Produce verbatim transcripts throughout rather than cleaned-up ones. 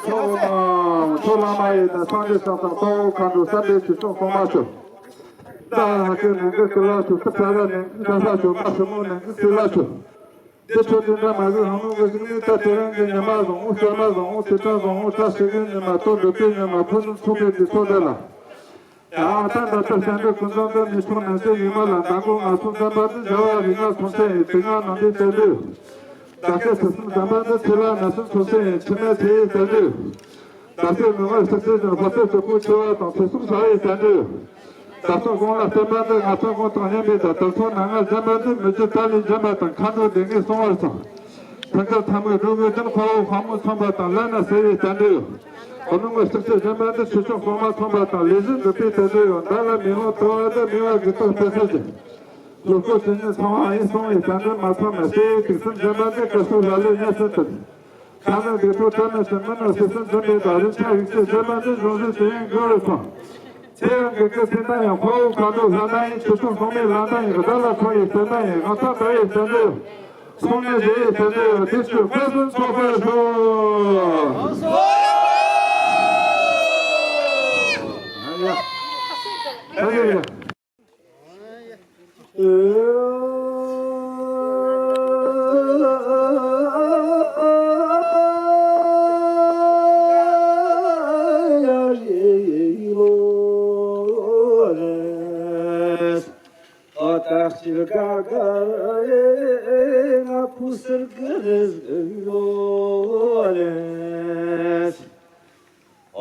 ཚོགས་ནང་ཚོགས་བླ་མ་ཡི་དང་སངས་རྒྱས་ཤིང་དང་དཔའ་བོ་མཁའ་འགྲོ་བསམ་པའི་ཆོས་སྐྱོང་སྲུང་མ་ཆོ། ད་ལྷ་སྐལ་ནང་གི་སྐལ་བ་ཆོ། སྲིད་པྲ་ར་ནང་གི་གང་ས་ཆོ། མ་སྲུ་མོ་ནང་གི་སྲིད་ལ་ཆོ། དེ་ཆོ་དེ་འདྲ་མ་གི་ཧང་ལུང་གི་ཞིག་ནི་ད་དེ་རང་གི་ཉི་མ་བཟང་བོ་སྐར་མ་བཟང་བོ་ཚེས་གྲངས་བཟང་བོ་བཀྲ་ཤིས་ཀྱི་ཉི་མ་ལྟོ་འདོད་པའི་ཉི་མ་ཕུ་ནུ་ཚོགས་པའི་དུས་ཚོད་འདི་ལ། ཡང་ད་ལྟ་ལྟར་སྤྱན་འདྲེན་ཀུན་བཟང་འདི་ནི་ཕྱོགས་ནས་ཚེ་ཡུལ་མ་ལ་མདང་དགོང་ང་ཚོ་འཛོམས་པ་འདི་བྱ་བ་རིགས་ལྔ་སོང་ཚེ་ཡི་དུས་ང་ནང་འདི་བསྟན་དུས། ད་སྐད་ཚེ་གསུམ་འཛོམས་པ་འདི་ཚེ་ལ་ན་སུམ་སོང་ཚེ་ཡི་ཕྱི་མའི་ཚེ་ཡི་བསྟན་དུས། ད་ཚེ་མི་མངོན་སྟག་ཚེ་བཞིན་ཧོ་ཚེ་གྲོགས་པོ་ཆེ་བ་དང་ཚེ་གསུམ་བྱ་བའི་བསྟན་དུས། ད་ཚོ་དགོང་ལ་བསྟན་པ་འདི་ང་ཚོ་དགོང་དང་མཉམ་པའི་ད་དར་ཚོ་ནང་ང་འཛོམས་པ་འདི་མི་རྒྱུ་ད་ལས་འཛོམས་པ་དང་མཁའ་འགྲོ་སྡེ་ལྔའི་གསུང་བར་སོང་། ཐང་ཀར་ཐང་མོའི་སྒྲུབ་དངོས་ཀྱང་དཔའ་བོ་དཔའ་མོ་ཚངས་པ་དང་ལ་ན་ཟེར་བའི་བསྟན་དུས། ཨོ་ནུ་མོ་སྟག་ཚེ་འཛོམས་པ་འདི་ཆོས་སྐྱོང་སྲུང་མ་ཚངས་པ་དང་ལས་བཞིན་འགྲུབ་པའི་བསྟན་དུས་ཡང་མདའ་ལ་མེ་ལོང་དུ་བ་འདི་མེ་བ་གི་ཐོག་ཏུ་ཚེ་ཟིན། ལོ་སྐོར་དེ་ཉིད་ཚང་བ་ཡིན་གསུང་བའི་བསྟན་དུས་མ་ཚང་མ་ཤེས་ཡོན་ཐིག་གསུམ་འཛོམས་པ་འདི་བཀའ་སྲོལ་ལ་ལོས་ཉེས་སུ་ཐུབ། ཁ་ནང་དགེ་ཕྲུག་བཀྲ་མི་ཤིས་མི་ནོར་སྲིད་གསུམ་འཛིན་པའི་བདག་རིན་ཆེན་རིགས་ཀྱི་བྱེ་མ་འདི་གཞུང་བཞི་དེ་ཡིན་དགོས་རུ་སོང་། ཚེ་ཡང་དགེ་རྒན་སེམས་དང་ཡང་དཔའ་བོ་མཁའ་འགྲོ་ལྷ་དང་ཡིན་ཆོས་སྐྱོང་སྲུང་མའི་ལམ་དང་ཡིན་བདག་ལ་འཚོ་བའི་བསྟན་དང་ཡིན་ང་ཚོ་ལྟ་བའི་བསྟན་འཛིན། སྲུང་མའི་རེ་བའི་བསྟན་འཛིན་དེ་ཚོའི་དཔལ་ལྡན་ཚོགས་པར་ཤོག་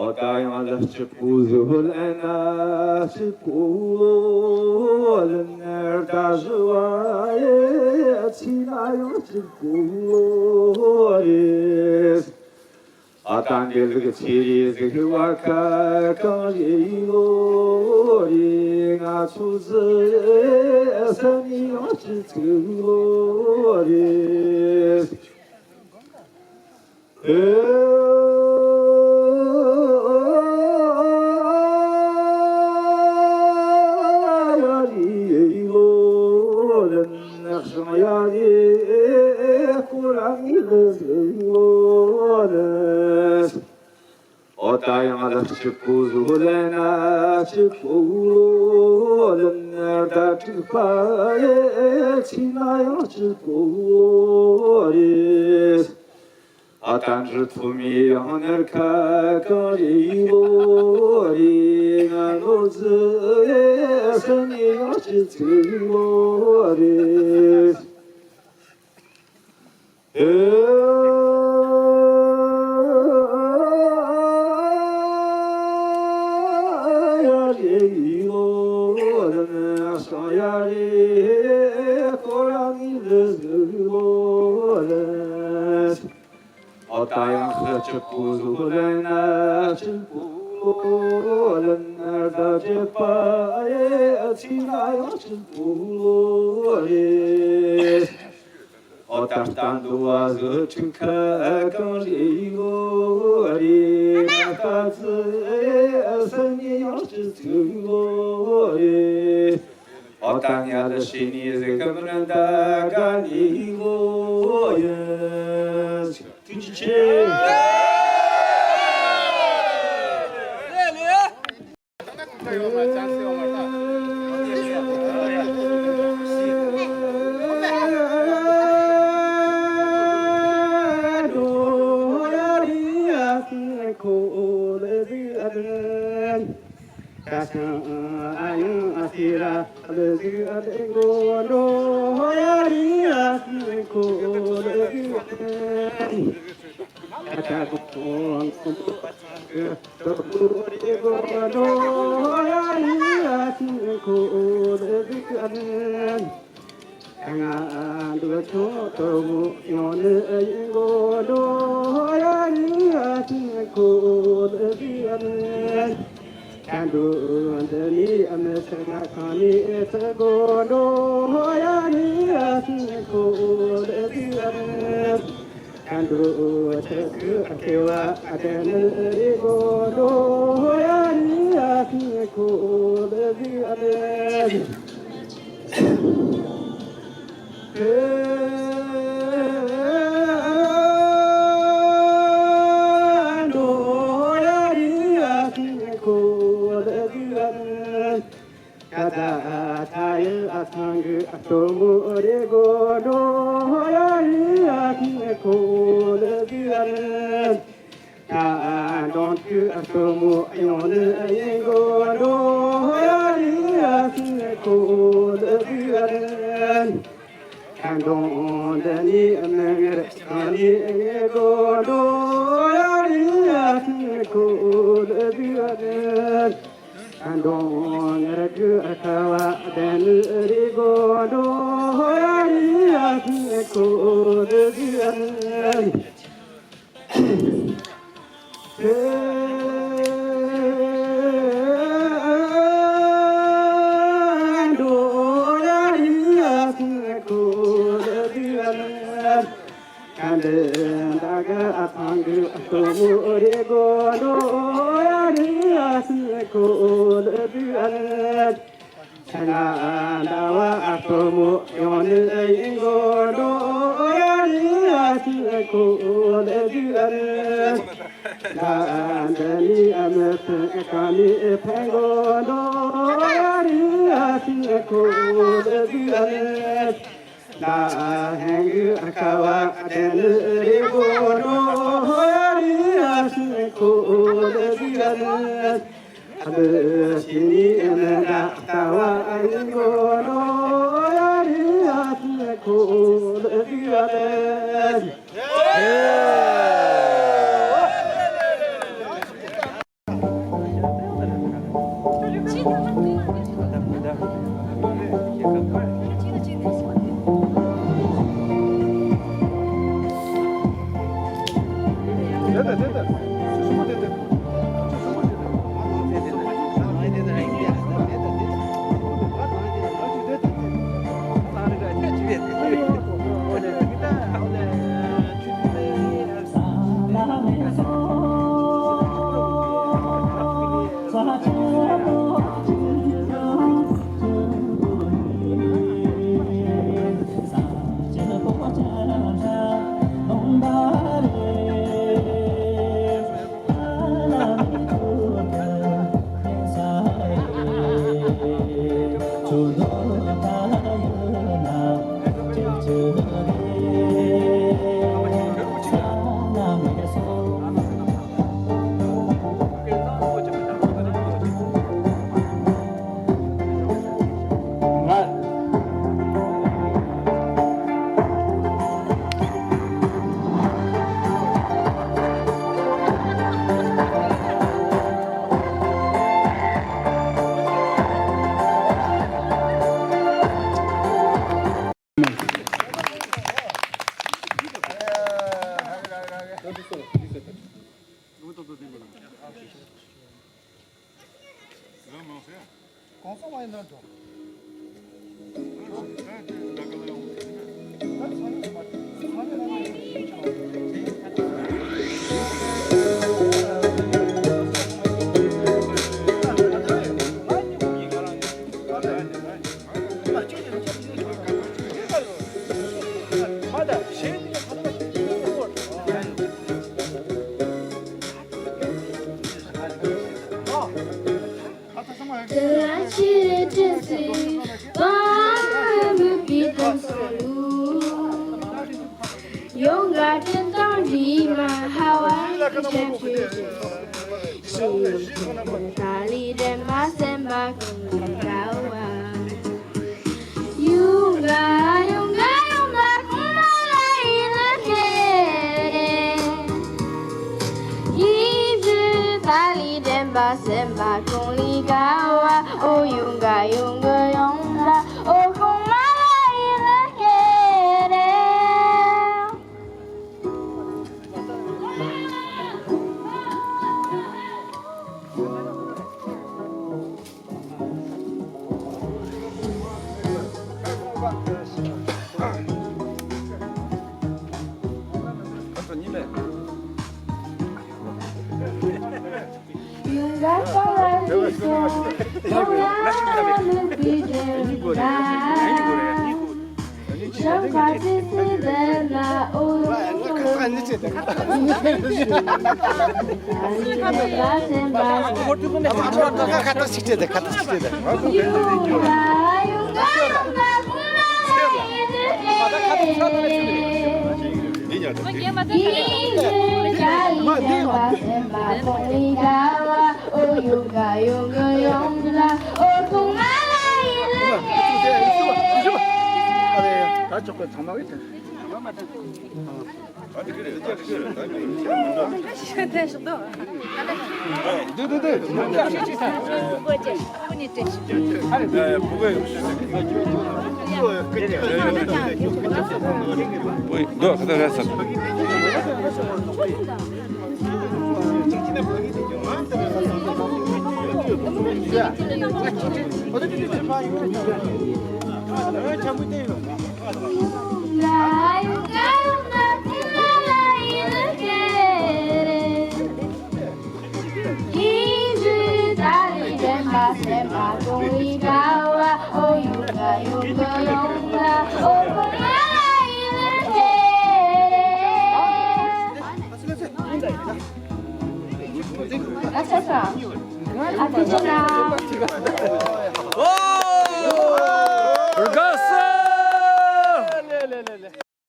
ཨོ་ད་ཡང་ལ་སྤྱི་ཕུ་ཟུ་ལ་ན་སྤྱི་ཕུ་ལ་ན་ད་ཟུ་བ་ཡེ་ཚི་ན་ཡང་སྤྱི་ཕུ་རེད། ཨ་ད་འདི་ལུག་ཚི་རི་ཟིག་བ་ཁ་གང་རེད་ཡོད་རེད། ང་ཚོ་ཟི་ས་ནི་ཡང་སྤྱི་ཚུགས་ཡོད་རེད། སྐྱིད་པོ་བཟོ་ལེན་ན་སྐྱིད་པོ་ལོ་ལེན། ཟླ་དྲུག་པ་ཡི་ཚེ་ན་ཡང་སྐྱིད་པོ་ལོ་རེད། ཨ་ད་འབྲི་ཐོ་མི་ཡང་ནར་ཁ་གང་རེད་ལོ་རེད། ང་ལོ་ཟི་ཡི་སེམས་ནི་ཡང་སྐྱིད་ཚུལ་ལོ་རེད། ཨོ་ད་ལྟ་འདུ་བ་གི་ཁྲིམས་ཁ་གང་རེད་ལོ་རེད། ང་ད་ཚི་སེམས་ནི་ཡང་སྐྱིད་ཚུལ་ལོ་རེད། ཨོ་ད་ཉལ་ལ་ཤི་ནི་ཟིག་གམ་ར་འདའ་ག་ནི་ལོ་ཡིན། ཐུགས་རྗེ་ཆེ།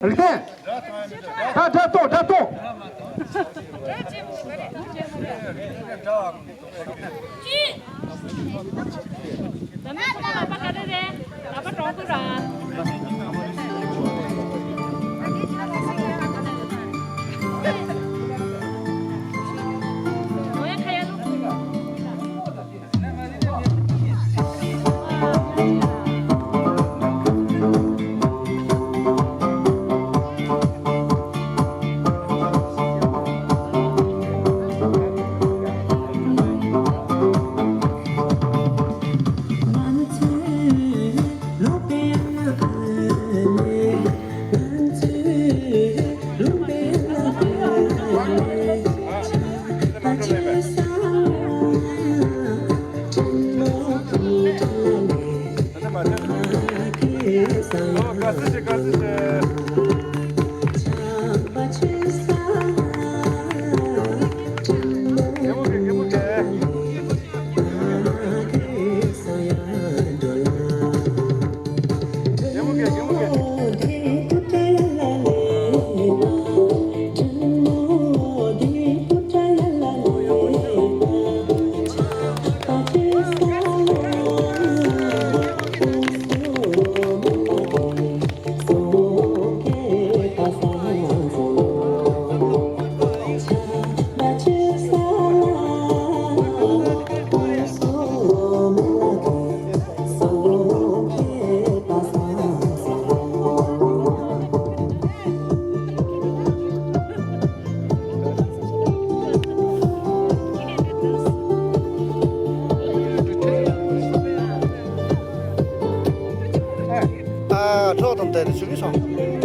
རིག་ལྡན། ད་སྒྲ་གཏོང་། སྒྲ་གཏོང་། ཚོགས་དང་བསྡད་དེ་ཆུ་མིག་སོང་།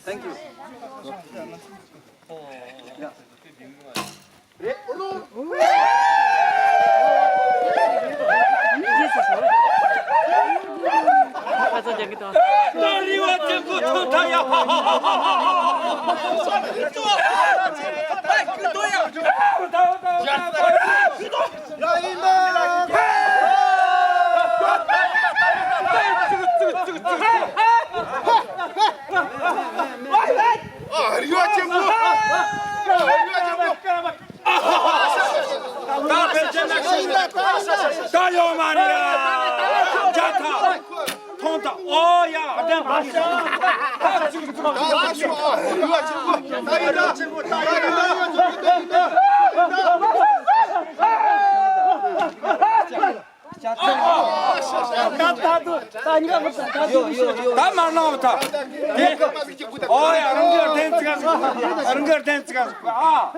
Thank you. ད་ཡོད་མ་རེད་ཡ། རྒྱ་ཐག་མཐོང་ད། ཨོ་ཡ། ད་མ་ནོར་ད། ཨོ་ཡ། རང་གི་དན་ཙི་ག་ཟིག་རང་གི་དན་ཙི་ག་ཟིག་ཨ།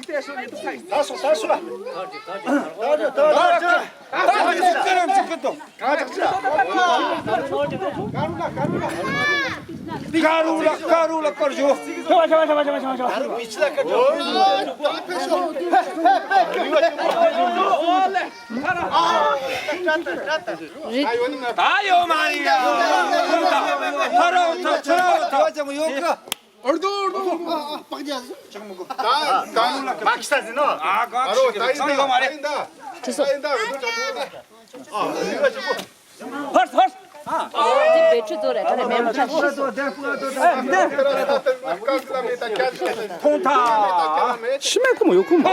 ད་སོ་ད་སོ། ད་སོ་ད་སོ། ད་ཅི་ཅི་རེད་ཅི་ཀི་ཏོ། ཀ་རུ་ལ་ཀ་རུ་ལ་ཀར་ཞོ། ད་ཡོད་མ་རེད་ཡ། ཕ་རོག་ཐོ་ཆུ་རོག་ཐོ། ཨར་དོ་ཨར་དོ། ཨ་ཨ་པག་རྒྱ་ཟེར། ཅག་མི་གོ། ད་ད་ནུ་ལ་ཀ་ཨ་ཁི་ས་ཟེར་ནོ། ཨ་ཀ་ཨ་རོ་ད་ཡིན་ད་ད་ཡིན་ད། ད་ཡིན་ད་ཨར་དོ་ཅག་མི་གོ། ཨ་ཡིན་ད་ཅག་མི་གོ། ཧར་ཧར། ཨ་འདི་བེ་ཁྲི་ཚོ་རེ་ཁྲ་རེ་མེ་མ་ཁྲ་ཤི་སོ། ཐོང་ཐ། ཤི་མེ་ཁུ་མོ་ཡོ་ཁུ་མོ།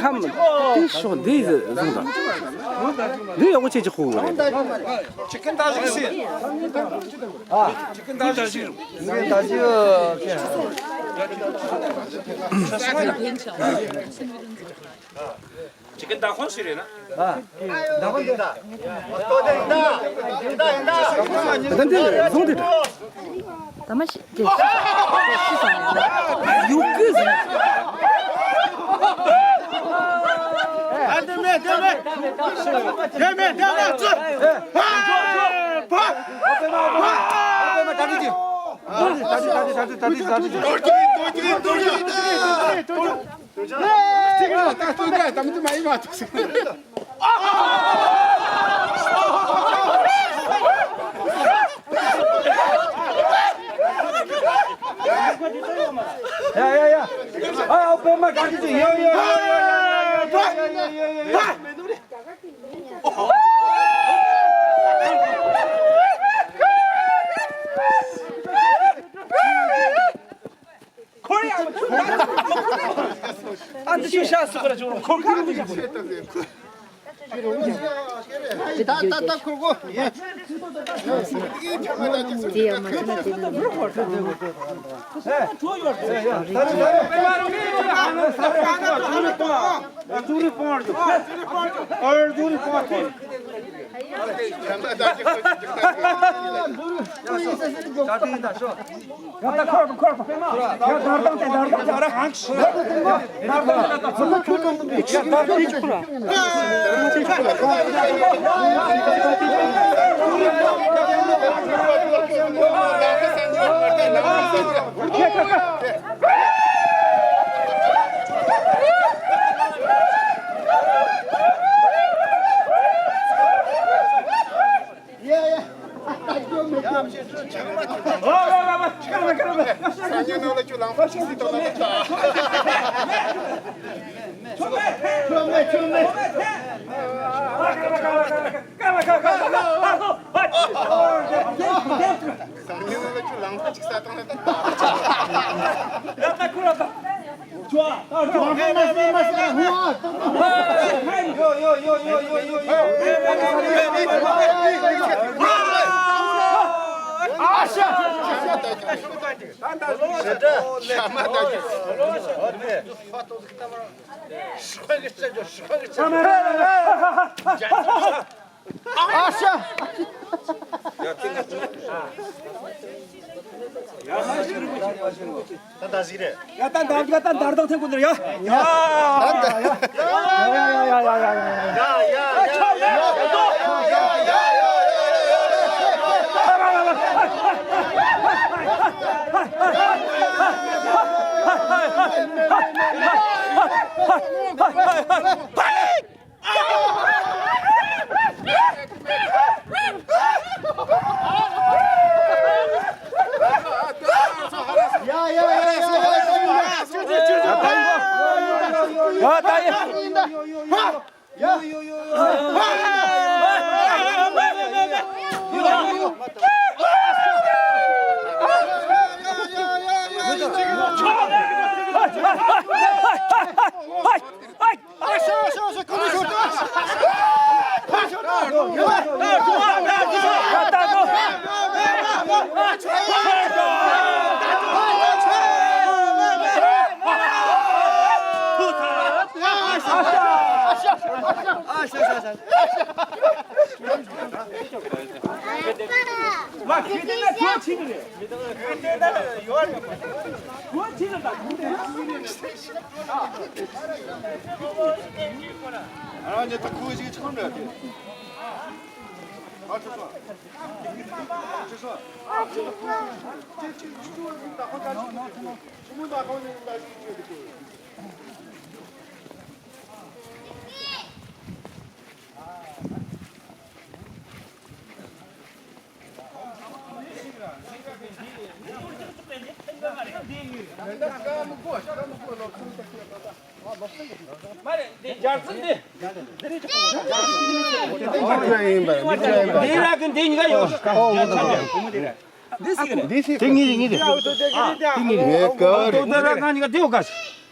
ཁམས་དེ་ཤོག་འདི་བཟུང་དང་། འདི་ཡག་པོ་བྱེད་ཀྱི་ཁུག་རེད། ཅི་ཀན་ད་ཞིག་སི། ཨ། ཅི་ཀན་ད་ཞིག་སི། ཅི་ཀན་ད་ཞིག་ཨ། ཅི་ཀན་ད་ཁོང་ཞིག་རེད་ན། ཨ། ད་ཁོང་འདི་ད། ད་འདི་བཟུང་དེ་འདྲ། ད་མ་ཤི་རེད། ཤི་སོང་། ཡུག་གི་ཟིན། ཨ་དེ་མེད་དེ་མེད། དེ་མེད་དེ་མེད་ཙུ། ཕ་ཕ་ཕ། ཨ་པེ་མ་ད་དྲི་ཅི། ད་དྲི་ད་དྲི་ད་དྲི་ད་དྲི་ད་དྲི། ཏོ་ཅི་ཏོ་ཅི་ཏོ་ཅི། ཅི་ག་ད་ཏོ་ད་ད་མི་ཏོ་མ་ཡི་མ་ཏོ། ཡ་ཡ་ཡ། ཨ་ཨ་པེ་མ་ག་ཅི་ཡོ་ཡོ་ཡོ། ཁོར་ཡང་ཨ་འདི་ཆུ་ཤ་སུ་གར་ཆུ་ཁོར་ཁ་འདི་ཆུ། ད་ད་ད་ཁོར་གོ། དེ་ཡང་མ་ཚད་ན་དེ་ནི། ཟུར་རི་སྤོང་རྒྱུ། ཨོ་ཟུར་རི་སྤོང་རྒྱུ། ཡ་ད་ཁོར་ཁོར། ཡ་དར་དང་དེ་དར་དང་དེ་ར། ད་ད་ཟིག་རེད། ཡ་ད་འདར་ཡ་ད་འདར་དང་ཐེངས་ཀུན་ནར་ཡ། ཡ་ཡ་ཡ་ཡ།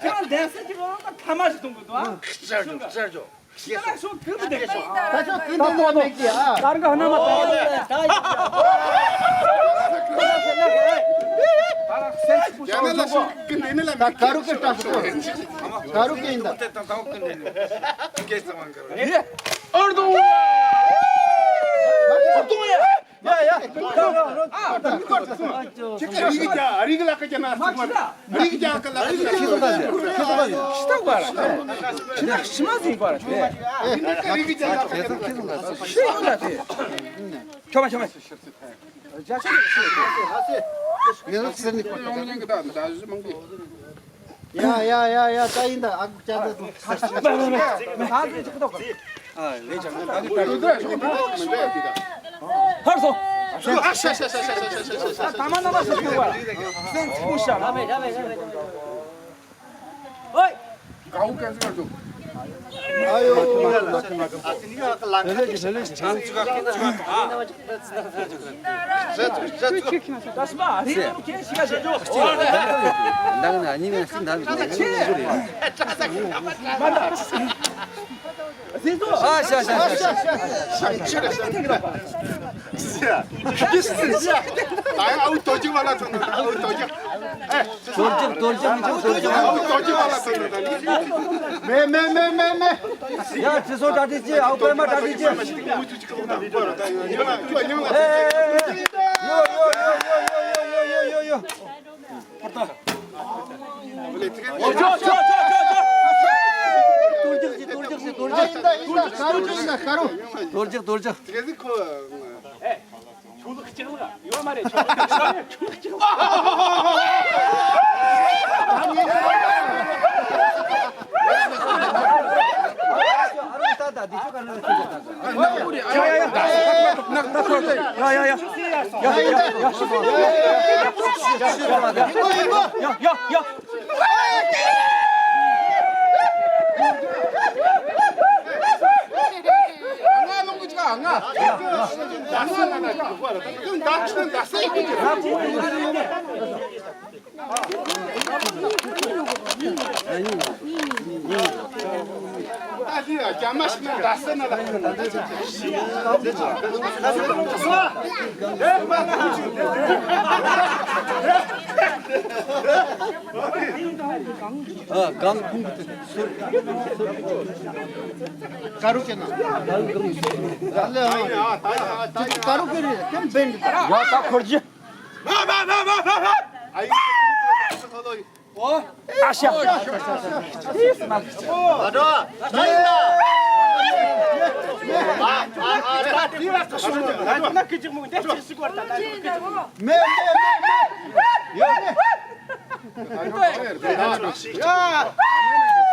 ཁྱེད་རང་གདན་ས་ཅིག་ལ་ཐ་མག་ཞིག་གཏོང་དགོས་འདུག་ཨ། ཤར་ཇོ་ཤར་ཇོ། ཁྱེད་རང་ཤོག་གི་མི་འདུག་ད་ཆོག་གི་འདུག་ན་མེད་ཀྱི་ཨ། ད་རང་ག་ཧ་ན་མ་ད་ད་རང་སེམས་ཅིག་པུ་ཤོག་ཇོ་གོ། ད་ག་རུ་ཀི་ཏྲ་སུ་གོ། ག་རུ་ཀི་ཡིན་ད། ཨར་དུང་། ཨར་དུང་ཡ། ཡ་ཡ། རིག་རྒྱ་རིག་ལ་ཀ་ཅ་ན་སུ་བར། རིག་རྒྱ་ཀ་ལ་ཀ་ཅ་ན་སུ་བར། ཤི་ཐོག་པ་ར། ཤི་ཐོག་པ་ར། ཤི་ན་ཤི་མ་ཟིན་པ་ར། རིག་རྒྱ་ལ་ཀ་ཅ་ན་སུ་བར། ཤི་ཡོང་ལ་དེ། ཁྱོད་མ་ཁྱོད་མ། རྒྱ་ཆེ་ནི་ཤི་ཡོང་། ཡོང་ཉན་གི་ད་ད་ཞི་མང་གི། ཡ་ཡ་ཡ་ཡ། ད་ཡིན་ད། ཨ་ཁུ་ཅག་ད་དུང་ཚར་སོང་། ཕར་སོང་། ད་མ་ན་མ་སོང་། ཨོ། ཨ་ཡོ། ད་ཡང་ཨའུ་རྡོ་རྗེ་བ་ལ་ཐོན་ནོ། ཨའུ་རྡོ་རྗེ། རྡོ་རྗེ། རྡོ་རྗེ་མི་འཇུག་རྡོ་རྗེ། ཨའུ་རྡོ་རྗེ་བ་ལ་ཐོན་ནོ། ད་ནི། མེ་མེ་མེ་མེ་མེ། ཡ་ཁྲི་སོ་གྲ་སྒྲིག་བྱེད། ཨའུ་པད་མ་གྲ་སྒྲིག་བྱེད། ཡོ་ཡོ་ཡོ། རྡོ་རྗེ། རྡོ་རྗེ། རྡོ་རྗེ། རྡོ་རྗེ། རྡོ་རྗེ། ཆུ་ལུག་གཅིག་ལ་ཡོད་མ་རེད། ཆུ་ལུག་གཅིག་ལ། ཡ་ཡ་ཡ། ཨ། གང་ཁུང་གི་སོར་སོར་ཀ་རུ་ཀེ་ན། ད་ལེ་ཨ། ཀ་རུ་ཀེ་རེ་ཀེམ་བེན། ཡ་ད་འཁོར་རྒྱུ། ཨ་ཡི། ཨ་ཤ། ཨ་ཤ། ཨ་ཤ། ཨ་ཤ། ཨ་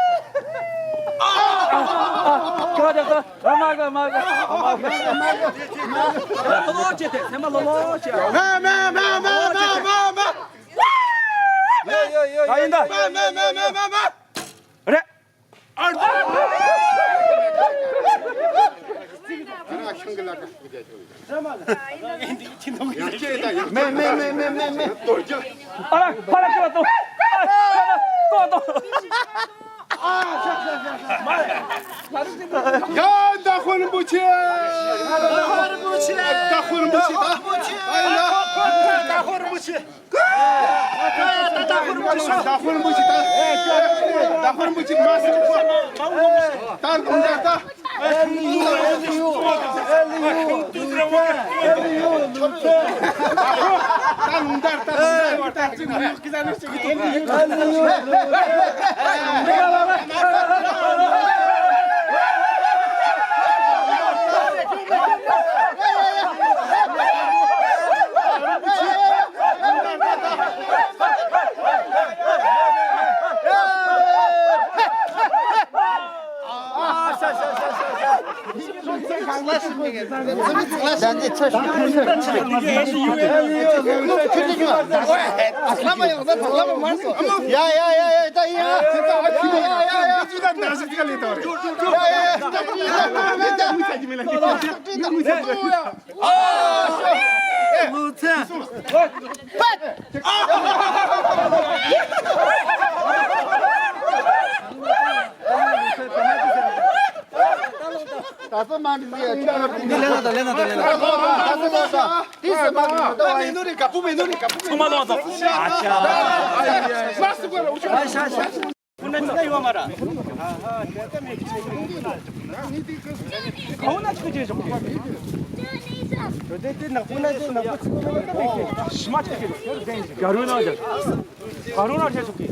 ཤ། ཨ་ཤ། ཡོ་ཡོ་ཡོ་ཡོ། ད་ཡིན་ད། མེ་མེ་མེ་མེ་མེ་མེ། རེད། ཨ། མེ་མེ་མེ་མེ་མེ་མེ། ཨ་ལ་ཕ་ལ་ཏོ་ཏོ། ཏོ་ཏོ། ཡ་ད་ཧོར་རིན་པོ་ཆེ། ད་ཧོར་རིན་པོ་ཆེ། ད་ཧོར་རིན་པོ་ཆེ། ད་ཧོར་རིན་པོ་ཆེ། ད་ཧོར་རིན་པོ་ཆེ། ཨ་ཡ། ད་ཧོར་རིན་པོ་ཆེ། ད་ཧོར་རིན་པོ་ཆེ། ད་ཧོར་རིན་པོ་ཆེ། ད་ཧོར་རིན་པོ་ཆེ། མ་སྲིད་པ། ད་ལུང་ད་ད། ད་ལུང་ད་ད། ད་ཚོ་མ་འདི་ཡ་ཅི་ལ་འདི་ལེན་ན་ད་ལེན་ན་ད་ལེན་ན། ད་ཚོ་ལ་ད། དེ་ཟེར་མ་འདི་ད་བ་ཡིན། མེ་ནོར་རེ་ག་པུ་མེ་ནོར་རེ་ག་པུ་མེ་ནོར་རེ། ཨ་ཅག་ལ་སུ་གོ་ལ་འུ་ཅག་ཨ་ཤ་ཤ། ཁོ་ན་ཅི་ཡོད་མ་ར། ཁོ་ན་ཅི་ཅི་ཞོག་དེ་དེ་ནག་པོ་ན་དེ་ནག་པོ་ཚིག་པོ་ན་ད་མེད་གི། ཤི་མ་ཅི་ཅི་རྒྱ་རུ་ན་ཅི་ག་རུ་ན་ཅི་ཞོག་གི།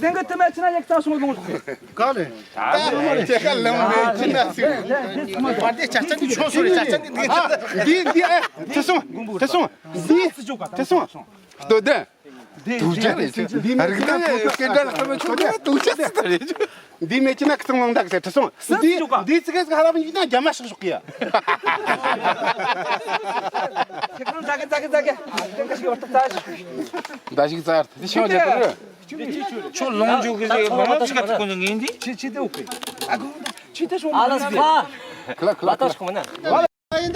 འཇིག་རྟེན་གྱི་དུ་མ་ཕྱི་ན་ཡག་ཚ་སོང་ལོང་། ག་ལེ། ད་ལོ་མ་རེད། ཁྱེད་ཀ་ལོང་མེད་ཕྱི་ན་སུ། བར་དེ་ཆ་ཆ་འདི་ཆོ་སོ་རེད། ཆ་ཆ་འདི་འདི་ཆ། འདི་འདི་ཨེ་ཁྲི་སྲོང་། ཁྲི་སྲོང་། འདི་ཁྲི་སྲོང་། རྡོ་ལྡན། དུག་ཅན་རེད། འདི་མེད་ཀྱི་ན་སྐད་སྒྲ་ལ་ཁ་མི་ཆོག་ནས་དུག་ཅན་ཟེར་ད་རེད། འདི་མེད་ཀྱི་ན་ཁི་ཚང་ལོང་དག་ཟེར་ཁྲི་སྲོང་། འདི་འདི་ཚིག་ག་ཧ་ར་མི་ཡིན་ན་རྒྱ་མ་ཤོག་ཤོག་གི་ཡ། ཁྱེད་རང་ཛ་གི་ཛ་གི་ཛ་གི། ཁྱེད་རང་ཁ་ཞིག་བར་ཐག་ད་ཞིག་ད་ཞིག་ཙར་དེ་ཤེས་བྱ་དུ་རེད། ཁྱོད་ལོང་འཇུག་གི་ཟེར་ལོང་ཅི་ག་ཐུག་གོ་ནི་ངེས་འདི། ཆི་ཆི་དེ་འོ་ཀེ། ཁྱི་དེ་ཤོང་ཨ་ལ་ས་ཁ། ཁི་ལ་ཁི་ལ་ཁི་ལ། ཡིན་ད།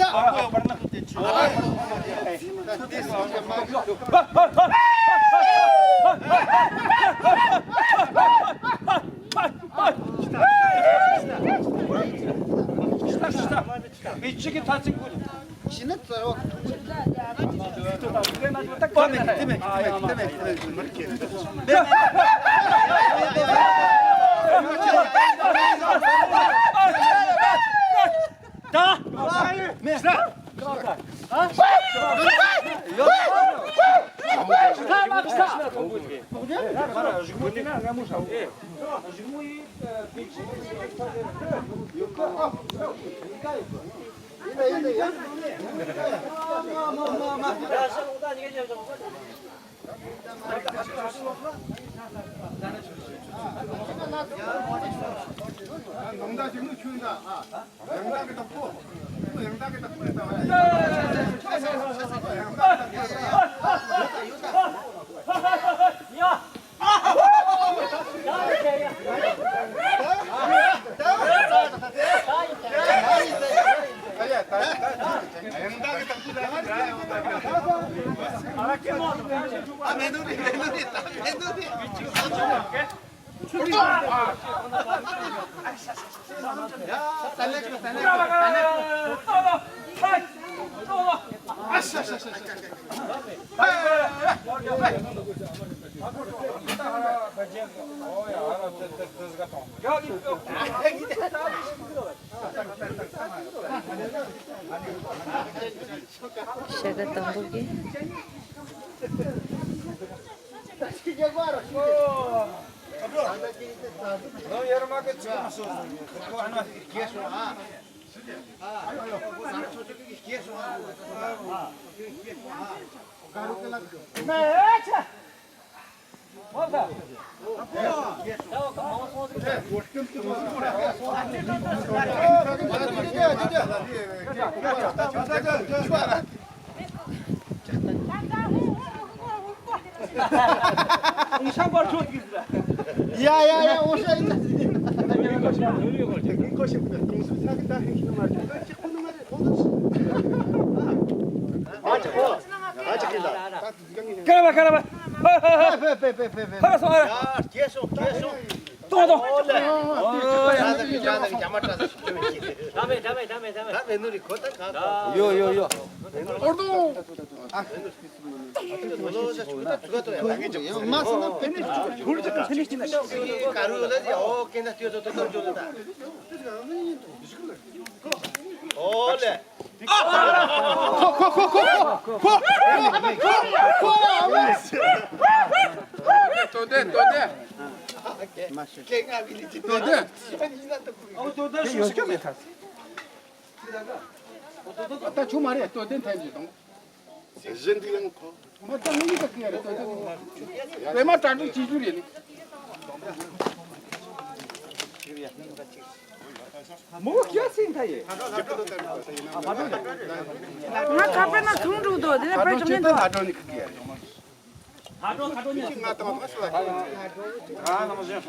ཤ་ཁ་དང་པོ་གི། ཡ་ཡ་ཡ། འོ་ཤ་ཡིན་ད། ཀ་ར་བ་ཀ་ར་བ། ཧ་ཧ་ཧ། ཕེ་ཕེ་ཕེ་ཕེ་ཕེ། ཕ་སོང་ཨ། ཡ་སྐྱེས་སོང་སྐྱེས་སོང་། ཏོ་ཏོ། ཨོ་ལེ། ཨོ་ཡ་ད་ཡ་ད་རྒྱ་མ་ཏྲ་ད། ད་མེ་ད་མེ་ད་མེ་ད་མེ། ད་མེ་ནུ་རི་ཁོ་ད་ག་ག། ཡོ་ཡོ་ཡོ། ཨོར་དོ། ཨ་ཁེ་ཅོ། ཡང་མ་སོང་ན་ཕེ་ནི་ཁུར་ཅི་ཁ་ཁེ་ཅི་ཁེ་ཅི། ཀ་རུ་ལ་ཡ་ཨོ་ཀེ་ན་ཏི་ཏོ་ཏོ་ཏོ་ཏོ་ད། ཨོ་ལེ། ད་ཆུ་མ་རེད། ལྟོ་ལྡན་ཐན་གྱི་དང་། གཞན་འདི་ཡང་ཁོ། མ་ད་ངས་ད་ཀི་ཡ་རེད། ལྟོ་ལྡན་པད་མ་དྲ་འདྲུ་བྱེད་རྒྱུ་རེད་ནི། མོ་ཁྱི་སིན་ཐ་ཡེ། ང་ཁ་པེ་ན་ཐུང་འགྲོ་དོ་དེ་ནས་པེ་ཅམ་ནས་དོ། ཁ་འགྲོ་ཁ་འགྲོ་ནི་ཁི་ཡ་རེད། ཁ་འགྲོ་ཁ་འགྲོ་ནི། ཁི་ང་ད་མ་ཐོག་ཤི་ལ་ཁི། ཁ་ནང་བཞིན་ཧ།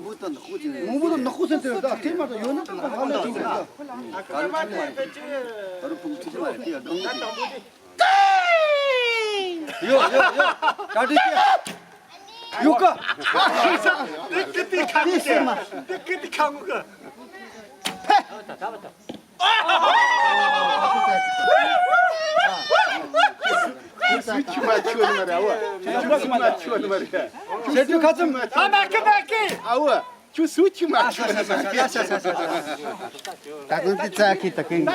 མང་པོ་དང་ནག་པོ་ཅན་རེད། མང་པོ་དང་ནག་པོ་ཅན་དེ་རེད། ད་དེ་མ་གཏོགས་ཡོད་ན་ད་ཧ་ལས་ཅིག་རེད། ད་རུ་ཕུག་ཚུགས་མ་རེད། དེ་ཡང་གང་གི་ཡོད་ཡོད་ཡོད། གྲ་སྒྲིག་གི་ཡོད་ག་དེ་ཀི་ཏི་ཁ་ངུ་ག་དེ་ཀི་ཏི་ཁ་ངུ་ག་སུ་ཁྱི་མ་ཁྱི་ནི་མ་རེད། ཨ་བ། ཁྱི་མ་ཁྱི་ནི་མ་རེད། ཞེ་དྲུག་ཁ་ཙུམ། ཨ་མ་ཁི་མ་ཁི། ཨ་བ། ཁྱོད་སུ་ཁྱི་མ་ཁྱི་ནི་མ་རེད། ད་དུང་དེ་ཙག་གི་ད་གིན།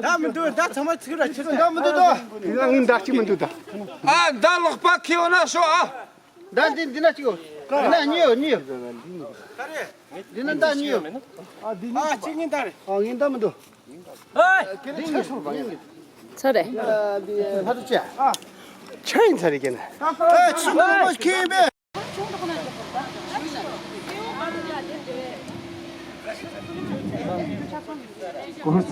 ད་མི་འདུག་ད་ཚང་མ་ཚིག་ར་ཕྱིར། ད་མི་འདུག་ད། དེ་ན་ངའི་མདའ་གཅིག་མི་འདུག་ད། ཨ་མདའ་ལོག་པ་ཁྱེར་ཡོང་ན་ཤོག་ཨ། ད་འདི་འདི་ན་གཅིག་ཡོད། འདི་ན་གཉིས་ཡོད་གཉིས་ཡོད། འདི་ན་མདའ་གཉིས་ཡོད། ཨ་འདི་ནི་ཨ་གཅིག་ངའི་མདའ་རེད། ཨ་ངའི་མདའ་མི་འདུག་འདི་ངའི་ཤོག་པ་ངའི། ཚ་རེད། ཨ་འདི་ཕ་ཏུ་ཅེ། ཨ་ཆ་ཡིན་ཚ་རེད་ཀྱེ་ན། ཨ་ཆུ་ནང་མ་ཁེངས་པས། 不是。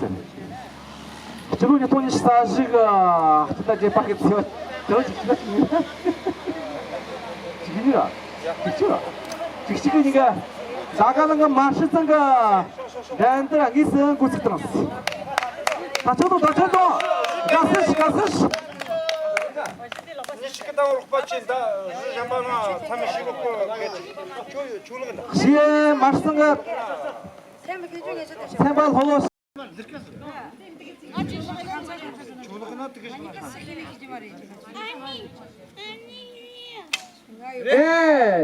སྤྱི་ལོ་ཉིས་སྟོང་ཉི་ཤུ་རྩ་བཞི་གི་སྤྱི་ཟླ་བརྒྱད་པ་གི་ཚེས་པ་དེ་ཅིག་ཅིག་ཡིན་ར། ཅིག་ཅིག་ར། ཅིག་ཅིག་གི་ཉིན་ག་ཟླ་དཀར་གླིང་གི་མ་ཧྲི་ཚང་གི་འགྲན་བསྡུར་དངོས་སུ་འགོ་ཚུགས་བཏང་། ད་ཆོག་དང་ད་ཆོག་དང་། དགའ་བསུ་ཞུ། དགའ་བསུ་ཞུ། ཉི་ཤུ་གི་ཟླ་བ་ལོག་པ་ཅན་ད་རི་གཞན་པ་ང་ཚང་མས་ཤེས་རོགས་གོ་གལ་ཆེ། ཁྱོད་ཡོད་ཆུ་ལག་འདི། ཞེས་མར་སང་གི་ཚན་པ་ལྷོ་ལོ། ཨེ་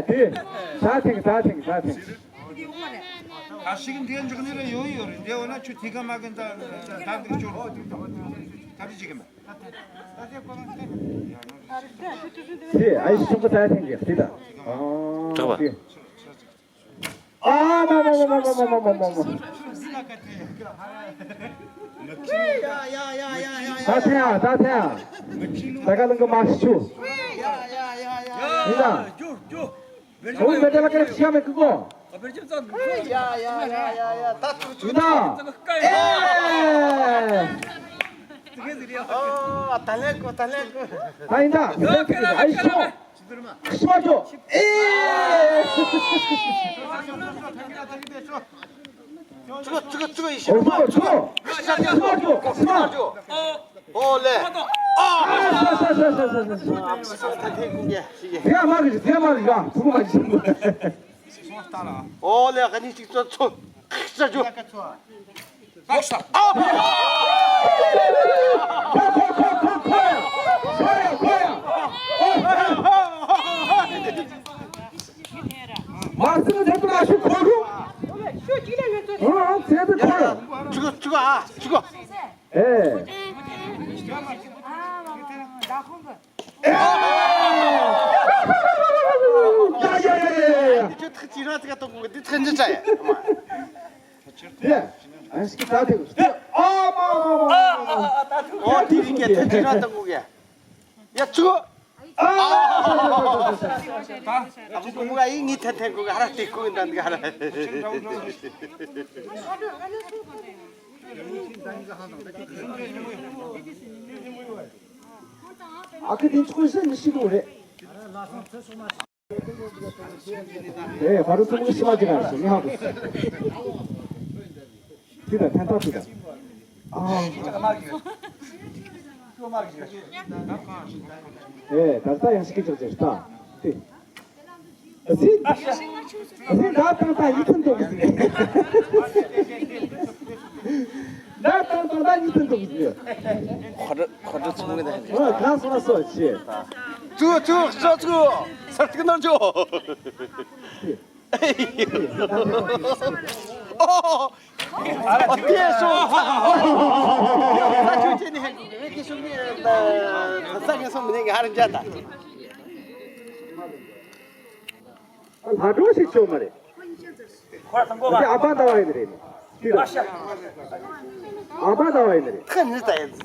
དེ། ད་ཐེངས་ད་ཐེངས་ད་ཐེངས། ད་ཞིག་འདི་འཇོག་ནི་རེ་ཡོད་ཡོད་རེད། འདི་འོ་ན་ཁྱོད་དེ་ག་མ་གི་ད་ད་འདི་སྐྱོར་ད་འདི་ཅིག་གི་མ། དེ་ཨའི་ཤུ་གི་ད་ཐེངས་ཀྱི་དེ་ད། ཨ་དྲག་པ། དེ། ཨ་མ་མ་མ། ད་ཐེངས་ཨ་ད་ཐེངས་ཨ། ད་ག་ལང་གི་མ་ཤི་ཆུ། ཡིན་ད། འོ་མེ་ཏེ་ལ་ཀ་རེ་ཤ་མེ་ཀི་གོ། ཡ་ཡ་ཡ་ཡ་ཡ། ད་ཐུག་ཆུ་ཡིན་ད། ད་ལེན་གོ་ད་ལེན་གོ། ད་ཡིན་ད། ཨའི་ཤོ། ཤི་མ་ཅོ། ཨེ། ཙུ་གུ་ཙུ་གུ་ཙུ་གུ་ཡི་ཤི་མ་ཅོ། ཤི་མ་ཅོ། ཤི་མ་ཅོ། ཨོ་ལེ། ཨ། ཤ་ཤ་ཤ་ཤ་ཤ་ཤ། ཨ་མ་ཤ་ད་ཐེ་ཀུ་ངེ་ཤི་གེ། དེ་ཨ་མ་གི་དེ་ཨ་མ་གི་ག་ཕུ་གུ་མ་ཅི། ཨོ་ལེ་ག་ནི་ཅིག་ཙོ་ཙོ། ཤ་ཅོ། ཨ། མ་སྲིད་ཚད་དུ་མ་ཤུགས་འཁོར་རུ། ཨོ་ཚད་དུ་འཁོར། ཅུ་གོ་ཅུ་གོ་ཨ་ཅུ་གོ། ཨེ། ཨ། ཡ་ཡ་ཡ་ཡ་ཡ། འདི་ཁྱོད་ཐག་ཅི་ར་ཚིག་གཏོང་གི་འདི་ཐག་འཇི་ཆ་ཡ། དེ་ཨན་ཞིག་ད་ཐུག་ཨ་མ་མ་མ། ཨོ་དེ་རིང་གི་ཐག་ཅི་ར་གཏོང་གི་ཡ། ཡ་ཚུགས། ཨ་ཨ་ཁུ་མོ་ག་ཡིན་ངི་ཐན་ཐན་གོ་ག་ཧ་ར་ཏེ་གོ་འདང་ག་ཧ་ར། ཨ་ཁུ་དེ་ཚོ་ཤ་མི་ཤི་གོ་རེད། ཨེ་བར་དུ་ཚོ་མི་ཤི་མ་ཅི་ག་ཤི་མི་ཧ་གོ། ཁྱི་དང་ཕན་ཐོགས་ཁྱི་དང་། ཨ། ཨེ་ད་ལྟ་ཡང་ཤི་ཀི་ཅོག་ཅེ་ལྟ། ཏེ། ཨ་སི། ཨ་སི་ད་ཏང་ཏང་ཡིད་ཐུན་ཏོག་གི་ཟིག་ད་ཏང་ཏང་ད་ཡིད་ཐུན་ཏོག་གི་ཟིག་ཁོ་དྲི་ཁོ་དྲི་ཚོང་གི་ད་ཧན་ཅི། ཨ་ག་སོ་ན་སོ་ཆེ། ཚུ་ཚུ་སོ་ཚུ། སར་ཐིག་ནང་ཆོ། ཨེ་ཡོ། ཨོ། ཨ་ཏེ་སོ། ཨ་ཆུ་ཆེ་ནི་ཧན་གི་ཧན་གི་སུ་མི་ད་ས་གི་སོ་མི་ནི་ཧ་ར་ཇ་ད། ལྷ་སྒྲུང་ཞིག་ཆོག་མ་རེད། ཁོ་ཐང་གོ་བ། ཨ་པ་ད་བ་ཡིན་རེད། ཨ་ཤ། ཨ་པ་ད་བ་ཡིན་རེད། ཁ་ནི་ད་ཡིན།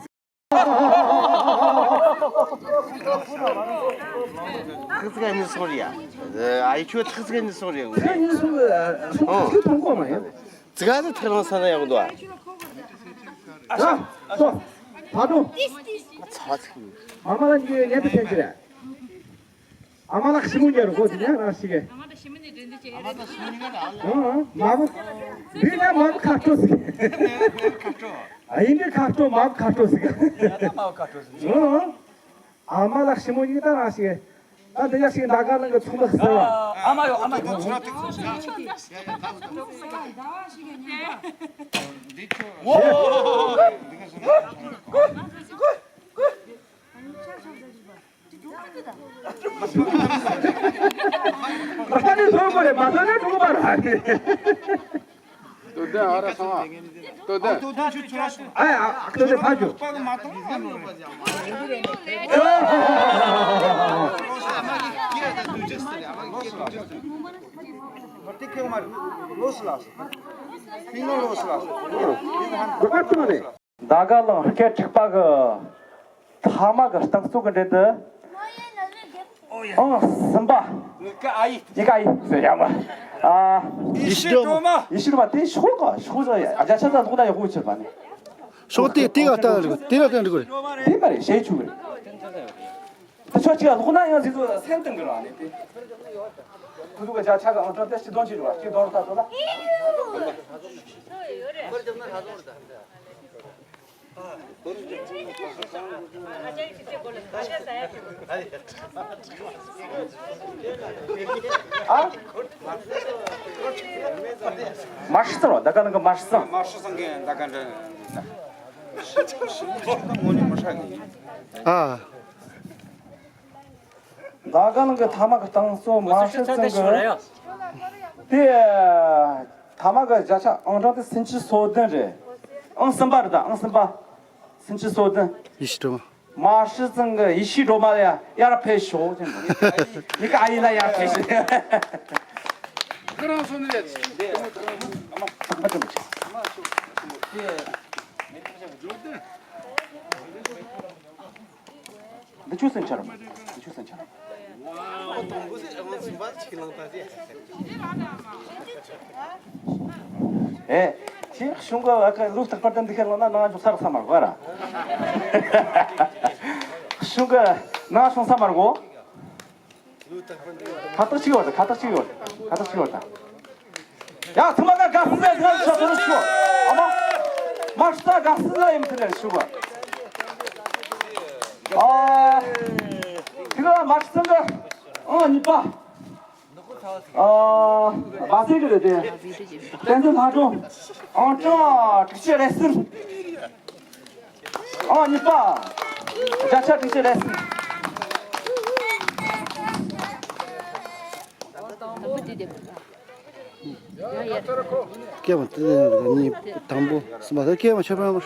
ཐག་ཚིག་ག་ནི་སོང་རེད་ཡ། ཨ་ཡི་ཁྱོད་ཐག་ཚིག་ག་ནི་སོང་རེད། ཁྱོད་ནི་སོང་སོང་ཁྱོད་མཐོང་གོ་མ་ཡིན། ཙི་ག་ནི་ཐག་རང་ས་ན་ཡག་འདུག་ཨ། ཨ་སོ། ད་དུང་། ཚ་ཚིག་ཨ་མ་ལ་ཉེ་ཉེ་དུ་ཕན་ཅི་རེད། ཨ་མ་ལགས་ཞི་མོ་ཉར་རོ་གོ་དེ་ཉར་རང་ཞིག་གེ། ཨ་མ་ལགས་ཞི་མོ་ཉར་འདྲེན་འདྲེན་བྱེད་ཡ་རེད། ཨ་མ་ལགས་ཞི་མོ་ཉར་ཨ་ལེ། འདི་ནས་མ་བུ་ཁ་སྤྲོ་ཟིག་ཨ་ཡིན་འདྲེ་ཁ་སྤྲོ་མ་བུ་ཁ་སྤྲོ་ཟིག་ཡ་ད་མ་བུ་ཁ་སྤྲོ་ཟིག་ཨ་མ་ལགས་ཞི་མོ་ཉར་ད་རང་ཞིག་གེ། ད་འདི་ཡ་ཞིག་ད་ག་ལང་གི་ཚོང་ལགས་ཟེར་བ། ཨ་མ་ཡོ་ཨ་མ་ཡོ། འདི་ཁྱོད། ད་ནི་ཐོག་མ་རེད་མ་ཐོག་ནི་ཐོག་མ་རེད། ཨ་ར་སོང་ཨ། ལྟོས་དང་། ཨ་ཡ། ལྟོས་དང་། ཕ་ཇོ། ལོ་སི་ལ། ལོ་སི་ལ། ཟླ་དཀར་གླིང་སྐད་དྲུག་པ་གི་ཐ་མ་གི་རྟིང་རྩོད་གི་འགྲན་བསྡུར། ཨང་གསུམ་པ། ཡི་ག་ཡི་ཟེར་ཡ་མ། ཨ། ཡེ་ཤེས་སྒྲོལ་མ། ཡེ་ཤེས་སྒྲོལ་མ་དེ་ཤོག་ག་ཤོག་ཟ་ཡ་བརྒྱ་ཆ་ཟ་ལོག་ན་ཡག་པོ་ཆེ་བ་ནི། ཤོག་དེ་དེ་ག་ལྟ་རེད། དེ་ལ་ལྟ་འགྲིག་གི་རེད། དེ་མ་རེད། ཞེ་ཆུ་གི་རེད། ད་ཆོག་ཅིག་ལོག་ན་ཡང་ཟིག་ཚོ་སེམས་གཏིང་གི་རང་ནས་དེ། ཁུ་ཚུགས་བརྒྱ་ཆ་གི་ཨང་གྲངས་དེ་སྤྱི་དོན་ཆེ་རུ་བ་སྤྱི་དོན་ལ་ལྟ་ཚོ་ལ། ཨ། མ་ཧྲི་ཙང་རོ། ད་ག་ནང་གི་མ་ཧྲི་ཙང་། མ་ཧྲི་ཙང་གི་ད་ག་འདྲ། ངོ་ནས་མ་ཧྲ་གི། ཨ། ཟླ་དཀར་གླིང་གི་ཐ་མ་གི་རྟིང་རྩོད་མ་ཧྲི་ཙང་གི། དེ་ཐ་མ་གི་བརྒྱ་ཆ་ཨང་གྲངས་དེ་སུམ་ཅུ་སོ་བདུན་རེད། ཨང་གསུམ་པ་རེད། ད་ཨང་གསུམ་པ། སུམ་ཅུ་སོ་བདུན། ཡེ་ཤེས་སྒྲོལ་མ། མ་ཧྲི་ཙང་གི་ཡེ་ཤེས་སྒྲོལ་མ་ཡ་ཡར་ཕེབས་ཤོག་ཅེས་འདུག་ཡི་ག་ཨ་ཡི་ལ་ཡར་ཕེབས་ཤོག་ཁོ་རང་སོང་ནས། འདི་ཆུ་སྲིན་ཆར་མ། འདི་ཆུ་སྲིན་ཆར་མ། ཨེ། ཁྱེད་གཞུང་གི་ཨ་ཁ་ལུགས་རྟག་པར་དུ་འདི་ཁ་ལོ་ན་ནང་འཇོག་ས་རག་ས་མ་རག་ར། གཞུང་གི་ནང་སོང་ས་མ་རག་གོ། ཁ་བཏགས་གཅིག་ཡོད་རེད། ཁ་བཏགས་གཅིག་ཡོད་རེད། ཁ་བཏགས་གཅིག་ཡོད་རེད། ཡ་ཚང་མ་ང་དགའ་བསུ་ལ་ང་ཞབས་བྲོ་ཞུ། ཨ་མ། མ་ཧྲི་ཙང་དགའ་བསུ་ལ་ཡིན་ཐུབ་ལ་ཞུ་གོ། ཨ། དེ་ག་མ་ཧྲི་ཙང་གི་ཨང་གཉིས་པ། ཨ། བ་ཟེ་གི་རེད་དེ། བསྟན་འཛིན་ལྷ་སྒྲོན། ཨང་གྲངས་དྲུག་ཅུ་རེ་གསུམ། ཨང་གཉིས་པ། བརྒྱ་ཆ་དྲུག་ཅུ་རེ་གསུམ། སྐྱེས་པ་དེ་གཉིས་དང་པོ་གསུམ་པ་དེ་སྐྱེས་པ་ཆོས་འཕེལ་མ།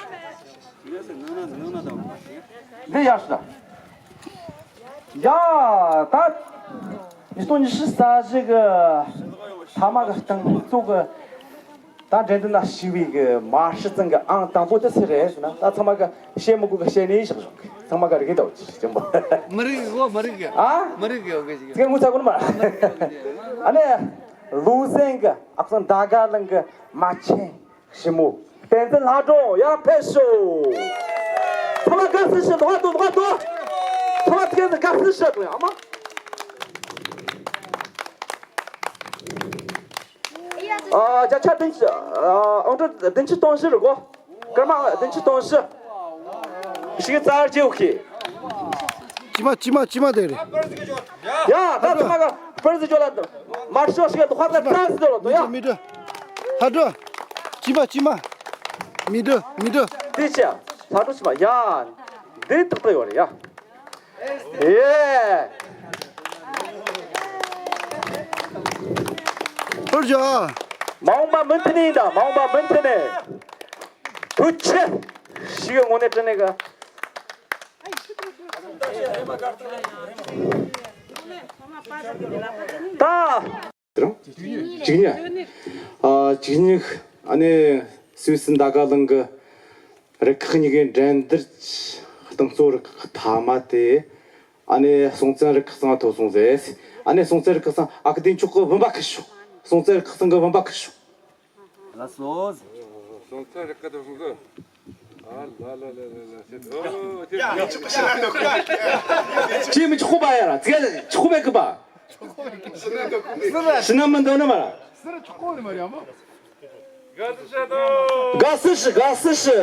འདི་ཡག་ཤོས་དང་། ཡ། ད། ཉིས་སྟོང་ཉི་ཤུ་རྩ་བཞི་གི་ཐ་མ་གི་རྟིང་རྩོད་གི་ད་འགྲན་བསྡུར་ན་ཞུགས་པའི་གི་མ་ཧྲི་ཙང་གི་ཨང་དང་པོ་དེ་སུ་རེད་ཟེར་ན། ད་ཚང་མ་གི་བཤད་མི་དགོས་གི་བཤད་ནས་བཞག་བཞག་གི། ཚང་མ་གི་རིག་གི་འདུག་ཅི་ཅི་མོ། མི་རིག་གི་གོ། མི་རིག་གི། ཨ། མི་རིག་གི་ཡོད་གི་ཅིག་ངས་ངུ་ཚ་གོ་ནི་མ། ཨ་ནི། ལུང་ཟན་གི་ཨ་ཁུ་ཚང་ཟླ་དཀར་གླིང་གི་མ་ཆེན། ཞི་མོ། བསྟན་འཛིན་ལྷ་སྒྲོན་ཡར་ཕེབས་ཤོག་ཚང་མ་དགའ་བསུ་ཞུ། ལོག་ཏུ་ལོག་ཏུ། ཚང་མ་དེ་ག་དགའ་བསུ་ཞུ་དང་ཨ་མ། ཨ། བརྒྱ་ཆ་བདུན་ཅུ། ཨ། ཨང་གྲངས་བདུན་ཅུ་སྟོང་བཞི་རེད་གོ། སྐར་མ་བདུན་ཅུ་སྟོང་བཞི། ཞིག་རྩ་བར་བྱེད་འོག་གི། ཅི་མ་ཅི་མ་ཅི་མ་དེ་རེད། ཡ། ད་ཚང་མ་ག་པར་ཟི་ཅོ་ལ་མར་ཤོག་ཤིག་ལ་ཧ་ད་ཏྲ་སི་ལོ་ཡ། མི་འགྲོ། ཧ་འགྲོ། ཅི་མ་ཅི་མ། མི་འགྲོ་མི་འགྲོ། དེ་ཅི་ཡ། ཧ་འགྲོ་ཅི་མ་ཡ། འདི་ཏག་ཏག་ཡོད་རེད་ཡ། ཡེ། ཧུར་ཇོ། མ་འོངས་པ་མུ་མཐུད་ནས་ཡིན་ད། མ་འོངས་པ་མུ་མཐུད་ནས། དུ་ཆེ། ཞིག་གི་ངོ་ནས་དྲན་ནས་ག་ད། གཅིག་གཉིས། གཅིག་གཉིས། ཨ་ནི། ཨ་ནི་སུད་སི་ཟླ་དཀར་གླིང་གི་རུ་ཁག་གཉིས་ཀའི་འགྲན་བསྡུར་རྟིང་རྩོད་རུ་ཁག་ཐ་མ་དེ། ཨ་ནི་སྲོང་བཙན་རུ་ཁག་ཚང་ཐོབ་སོང་ཟེར། ཨ་ནི་སྲོང་བཙན་རུ་ཁག་ཚང་ཨ་ཁུ་བདེ་མཆོག་གི་བུམ་པ་ཁུར་ཤོག་སྲོང་བཙན་རུ་ཁག་ཚང་གི་བུམ་པ་ཁུར་ཤོག་ལགས་སོ། སྲོང་བཙན་རུ་ཁག་ཚང་གི། ཨ་ལ་ལ་ལ་ལ་ལ་ཟེར། ཨོ་དེ། ཅི་མི་ཆོག་པ་ཡ་ར། ཙེ་ཆོག་པའི་གི་པ། ཕྱི་ནང་མི་འདོད་ནི་མ་ར། དགའ་བསུ་ཞུ། དགའ་བསུ་ཞུ།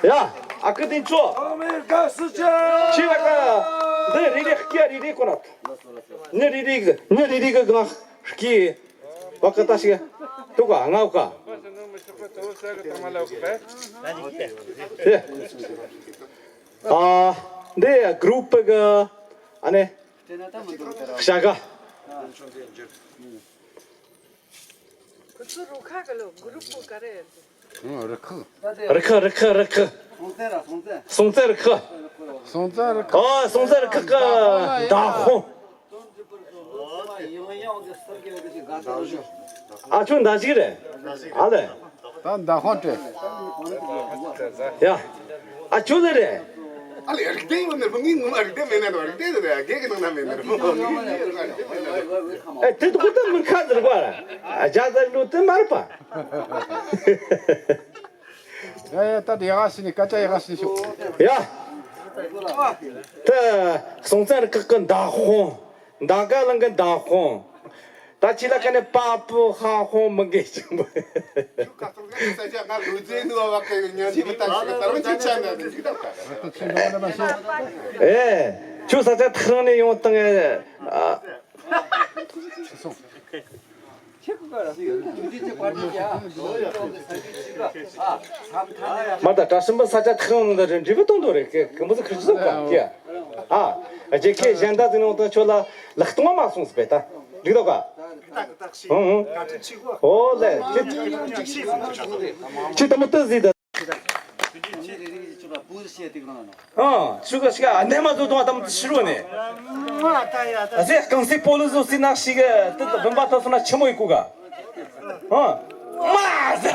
ཡ། ཨ་ཁུ་བདེ་མཆོག་དགའ་བསུ་ཞུ། ཁྱེད་ལ་ཀ་འདི་རེ་རེ་སྐྱ་རེ་རེ་ཁོ་ན། ནི་རེ་རེ་གི་ནི་རེ་རེ་གི་གང་སྐྱེ། བ་ཀ་ད་ཞིག་ཏུ་ཀ་ང་ཀ་དེ། ཨ། འདི་གུ་རུབ་གི་ཨ་ནི་ཤ་ག། ཁོ་ཚོ་རུ་ཁག་གི་ལོ་གུ་རུ་པུ་ག་རེ། ཨང་། རུ་ཁག་རུ་ཁག་རུ་ཁག་སྲོང་བཙན་ར་སྲོང་བཙན། སྲོང་བཙན་རུ་ཁག་སྲོང་བཙན་རུ་ཁག་ཨོ། སྲོང་བཙན་རུ་ཁག་གི་མདའ་དཔོན། ཨ་ཁྱོད་མདའ་གཞུ་རེད། ཨ་ལེ། ད་མདའ་དཔོན་སྤྲད། ཡ། ཨ་ཁྱོད་ལེ་རེད། ཨ་ལེ། རིག་ལྡན་ཡོད་ནི་མི་ངན་ངོ་མ་རིག་ལྡན་མེད་ན་རིག་ལྡན་རེད། རྒན་གྱི་ནང་ན་མེད་ནི་རེད། ཨེ་དེ་དགོས་ད་མི་ཁ་ཟེར་བ། ཨ་ཇ་ཟེར་ལུགས་དེ་མ་རེད་པ། ཡ་ཡ། ད་དེ་ཡག་ཤི་ནི་སྐད་ཆ་ཡག་ཤི་ཤོག་ཡ། ད་སྲོང་བཙན་རུ་ཁག་གི་མདའ་དཔོན། མདའ་ག་ལང་གི་མདའ་དཔོན། ད་ཁྱེད་ལ་ཁ་ནས་པ་པུ་ཧ་ཧོ་མི་འགལ་ཅིང་པོ། ཁ་སང་ཁ་སང་ང་ལོ་རྒྱུས་ནུ་བ་ཁ་ཡོད་ཉན་ཅི་མི་ལྟ་ཞིག་ད་རུང་ཅི་ཆ་ན་འདི་ད་ད། ཨེ། ཁྱོད་ས་ཆ་ཐག་རིང་ནས་ཡོང་བཏང་ཨེ། ཨ། མ་ད་གྲྭ་ཞིམ་པ་ས་ཆ་ཐག་རིང་ནང་ད་རེ་འབྲས་བུ་གཏོང་དོ་རེད། ཀེ་ཀེ་མོ་ཚོ་ཁིར་ཆི་ཟོ་ཀ་ཀེ། ཨ། རྒྱལ་ཁའི་གཞན་དག་ཟིག་ནང་ད་ཁྱོད་ལ་ལག་སྟོང་མ་སོང་ཟིག་པས་ད། ལིག་ཏོ་ཀ་ཧུང་ཧུང་། ཨོ་ལེ། ཁྱེད་ཁྱེད་དམ་དུ་ཟིག་ད། ཨ། ཆུ་ག་ཤི་ག་ཨ་ནེ་མ་ཚོ་དང་དམ་དུ་ཤི་རོ་ནས། ཨ་ཟེ་རྐང་སའི་པོ་ལི་ཟོ་སི་ནག་ཤི་ག་དེ་བུམ་པ་ཐོབ་སོང་ན་ཆི་མོ་ཡི་གུ་ག་ཨ། མ་ཟེ།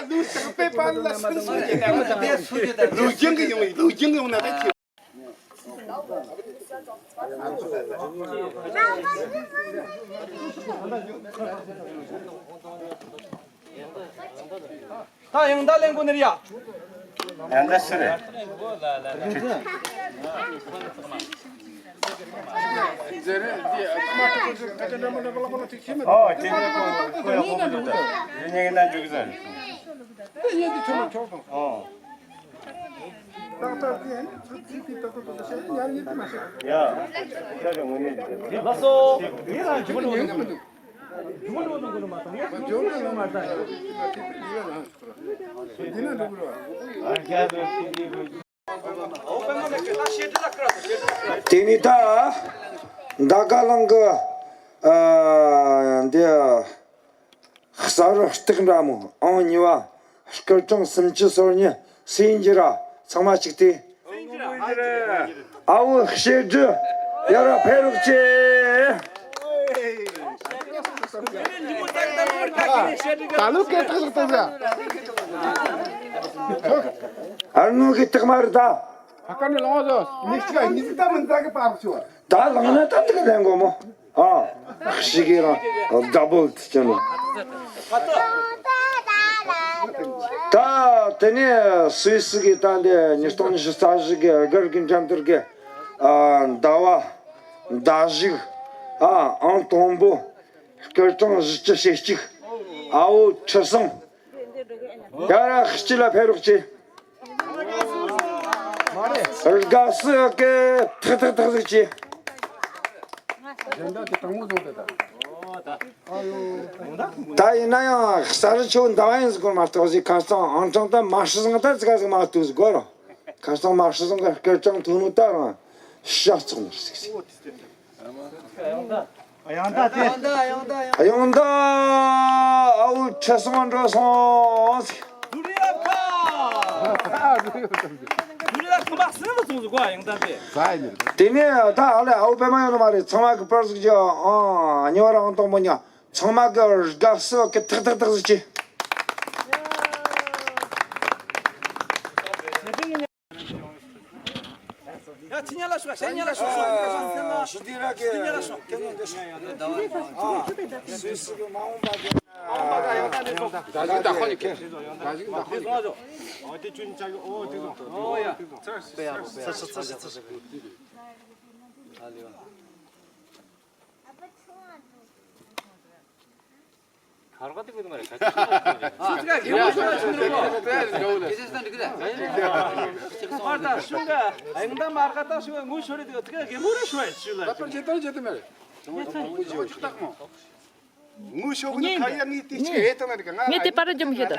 ལུག་ཞག་པའི་པ་ལ་སུན་སུན་གྱི་ནང་ལ་དེ་སུ་གྱི་ད་ལུག་ཀྱང་གི་ཡོང་ཡི་ལུག་ཀྱང་གི་ཡོང་ན་ད་ཁྱེད། ད་ཡང་ད་ལེན་གོ་ནི་རེད་ཡ། ཡང་ད་སུ་རེད། ཨོ་དེ་ནས་ཁོ་ཁོ་ཡང་ཁོ་ཁོ་འདུག་ད། དེ་ཉན་གི་ན་འཇུག་གི་ཟེར། ཨོ། ཡ། ལགས་སོ། ངེད་རང་འཇུག་འགྲོ་འདུག་འཇུག་འགྲོ་འདུག་གོ་མ་སོང་། ངས་འཇུག་འགྲོ་མ་སོང་། དེ་ནི་ད་མདའ་ག་ལང་གི་ཨ་འདི། གསར་རུ་སྟེགས་འདྲ་མོ་ཨང་གཉིས་པ། སྐར་གྲངས་སུམ་ཅུ་སོ་གཉིས། སྲིན་གྱི་ར་ཚང་མ་གཅིག་སྟེ། ཨ་བོ་ཤེས་སྒྲི་ཡ་ར་ཕེ་རོག་ཅེ། ད་ལོ་སྐད་ཐག་ལག་ཏུ་ཟ། ཨར་ནུ་གི་སྟེགས་མ་རི་ད། ཧ་ཀ་ནི་ལོང་བ་ཟོ། མི་ཤི་ག་ཉི་ཟིག་ད་མི་འཛག་གི་པར་ཆུ་བ། ད་ལང་ན་ད་འདི་ག་ལེན་གོ་མོ། ཨ། ཤི་གི་རང་ཌ་བལ་ཏི་ཅན་ནོ། ད་དེ་ནས་སུད་སི་གི་ད་འདི་ཉིས་སྟོང་ཉི་ཤུ་རྩ་བཞི་གི་སྒར་གི་འགྲན་བསྡུར་གི་ཨ་ཟླ་བ་ཟླ་བཞི་ཨ་ཨང་དང་པོ་སྐར་གྲངས་བཞི་བཅུ་ཞེ་གཅིག་ཨ་བོ་ཁྲི་སྲོང་ཡ་ར་སྤྱི་ལ་ཕེབས་རོགས་གྱིས། དགའ་བསུ་གི་ཐག་ཐག་ཐག་ཟིག་གྱིས། ད་ཡིན་ན་ཡང་གསར་ཆོ་འདའ་བ་ཡིན་ཟིག་གོ་མ་གཏོགས་ཟིག་ཁ་སང་ཨང་གྲངས་ད་མ་ཧྲི་སང་ད་ཟིག་ག་ཟིག་མ་ཐུག་ཟིག་གོ་ར། ཁ་སང་མ་ཧྲི་སང་ག་སྐར་གྲངས་ཐུག་ནོ་ད་རང་ཤ་ཚོགས་ནོ་ཟིག་ཟིག་ཡང་ད་དེ། ཡང་ད་ཨ་བོ་ཁྲི་སྲོང་འགྲོ་སོང་ཟིག་དེ་ནས་ད་ཨ་ལེ་ཨ་བོ་པད་མ་ཡོད་ནི་མ་རེད། ཚང་མ་གི་པར་ཟིག་ཅི་ཨ་ཉོ་རང་གཏོང་མོ་ཉ་ཚང་མ་གི་དགའ་བསུ་གི་ཐག་ཐག་ཐག་ཟིག་ཅི། ཡ། ཁྱི་ཉལ་ལ་ཤོག་ཁྱི་ཉལ་ལ་ཤོག་ཁྱི་ཉལ་ལ་ཤོག་སུད་སི་གི་མ་འོངས་པ་གི་ད་ཞིག་ད་ཁོ་ནི་ཁྱེར། ད་ཞིག་ད་ཁོ་ནི་ཁྱེར། ངས་དེ་པར་རྒྱབ་མི་ཤེས་ད།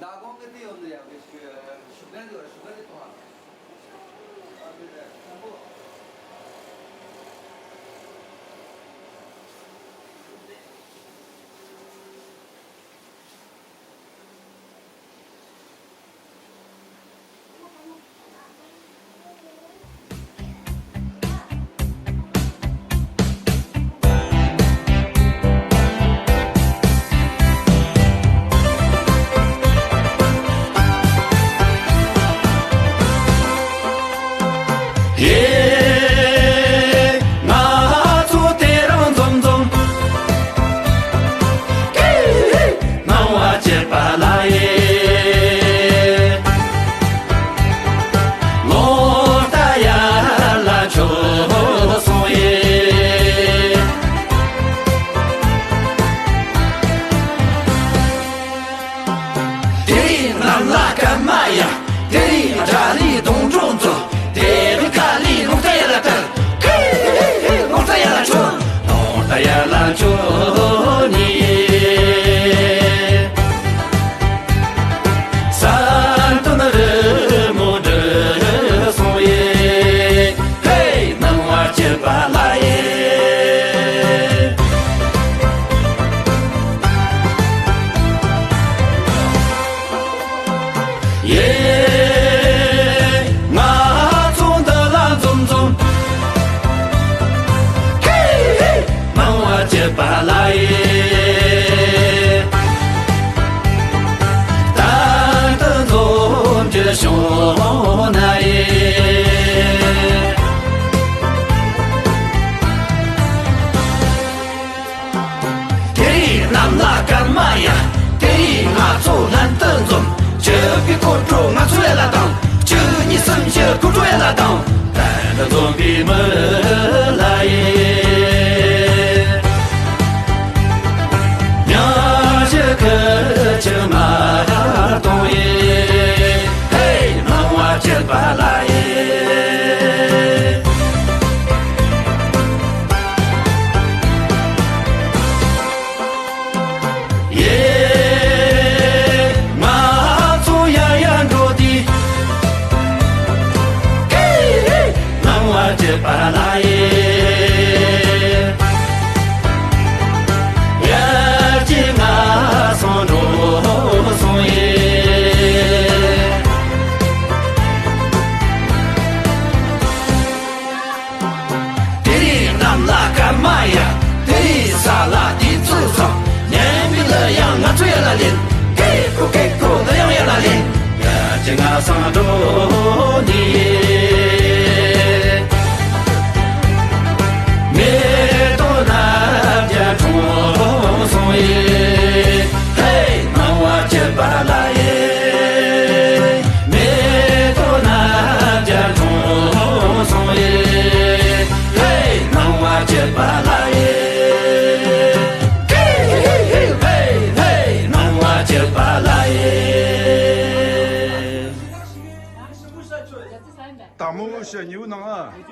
ལ་དགོངས་ཀྱི་དེ་ཡོད་ན་ཡག་གི་ཞུ་ཞུ་གན་དེ་བ་ཞུ་གན་དེ་ཐོང་ཨ། ཧེ། ང་ཚོ་དེ་རིང་འཛོམས་འཛོམས། སྣང་བ་སྐྱིད་པ་ལ་ཡེ། ལོ་ལྟར་ཡར་ལ་མཆོད་སོང་ཡེ། དེ་རིང་གནམ་ལ་སྐར་མ་ཡལ། དེ་རིང་དགྲ་ལྷའི་སྡོང་གྲོགས་འཛོམས། དེ་རིང་ཁ་ལས་ལོ་ལྟར་ཡར་ལ་དར། ཧེ་ཧེ་ཧེ། ལོ་ལྟར་ཡར་ལ་མཆོད། ལོ་ལྟར་ཡར་ལ་མཆོད་ནི། བསམ་དོན་རི་མོ་འགྲུབ་སོང་ཡེ། ཧེ། སྣང་བ་སྐྱིད་པ་ལ་ཡེ། ཡེ། ང་ཚོ་འདི་ལ་འཛོམས་འཛོམས། ཧེ་ཧེ། སྣང་བ་སྐྱིད་པ་ལ་ཡེ། ད་ལྟ་འཛོམས་ཀྱི་བྱུང་ན་ཡེ། དེ་རིང་གནམ་ལ་སྐར་མ་ཡལ། དེ་རིང་ང་ཚོ་ལྷན་དུ་འཛོམས། སྤྱི་པའི་སྐུ་ཕྲེང་ང་ཚོ་ཡར་ལ་དང་། བཅུ་གཉིས་གསུམ་བཞི་སྐུ་ཕྲེང་ཡར་ལ་དང་། ལྷན་དུ་འཛོམས་པའི་མི་ལ་ཡེ། མྱ་ཞི་ཁུ་ཆུ་མ་གཏོང་ཡེ། ཧེ། སྣང་བ་སྐྱིད་པ་ལ་ཡེ། ཡེ། ང་ཚོ་ཡར་ཡར་འགྲོ་དུས། ཧེ་ཧེ། སྣང་བ་སྐྱིད་པ་ལ་ཡེ། ཡར་གྱི་ང་སོང་འགྲོ་སོང་ཡེ། དེ་རིང་གནམ་ལ་སྐར་མ་ཡལ། དེ་རིང་ས་ལ་དུས་ཚོད་སོང་། སྙན་པའི་གླུ་དབྱངས་ང་ཚོ་ཡར་ལ་ལེན། ཀེ་ཀོ་ཀེ་ཀོ་གླུ་དབྱངས་ཡར་ལ་ལེན། ཡར་གྱི་ང་སང་འགྲོ་ནི། མེ་ཏོག་ནམ་རྒྱུན་གྲོངས་སོང་ཡེ། ཧེ། སྣང་བ་སྐྱིད་པ་ལ་ཡེ། མེ་ཏོག་ནམ་རྒྱུན་གྲོངས་སོང་ཡེ། ཧེ། སྣང་བ་སྐྱིད་པ་ལ་ཡེ། ཧེ་ཧེ་ཧེ། ཧེ་ཧེ། སྣང་བ་སྐྱིད་པ་ལ་ཡེ། དང་མོ་ཞེས་ཉེ་བོ་ནང་ཨ།